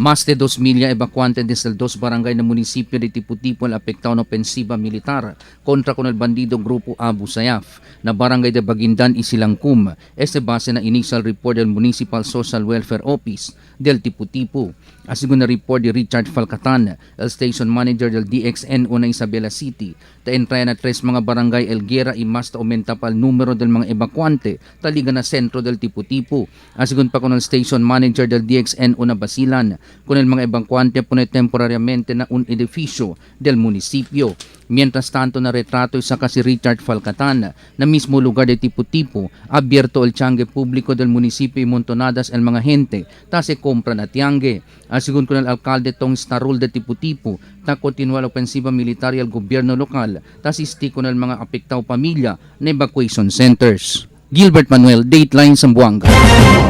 Más de 2 milya evacuante desde el dos barangay ng munisipio de Tipu-Tipu al apektado na ofensiba militar kontra con el bandido grupo Abu Sayyaf na barangay de Bagindan y Silangkum. Este base na initial report del Municipal Social Welfare Office del Tipu-Tipu. Asigun na report de Richard Falcatan, el station manager del DXN na Isabela City, ta entraya na tres mga barangay el guerra y mas ta aumenta pa el número del mga evacuante taliga na sentro del Tipu-Tipu. Asigun pa con el station manager del DXN una Basilan, con el mga evacuante pone temporariamente na un edificio del municipio. Mientras tanto, na retrato isa si Richard Falcatan na mismo lugar de Tipu-Tipu, abierto el tiangge público del municipio y montonadas el mga gente ta se compra na tiangge. Asigun con el alcalde Tong Starul de Tipu-Tipu, ta continua la ofensiva militar y el gobierno local ta asisti con el mga apektado pamilya na evacuation centers. Gilbert Manuel, Dateline Zamboanga.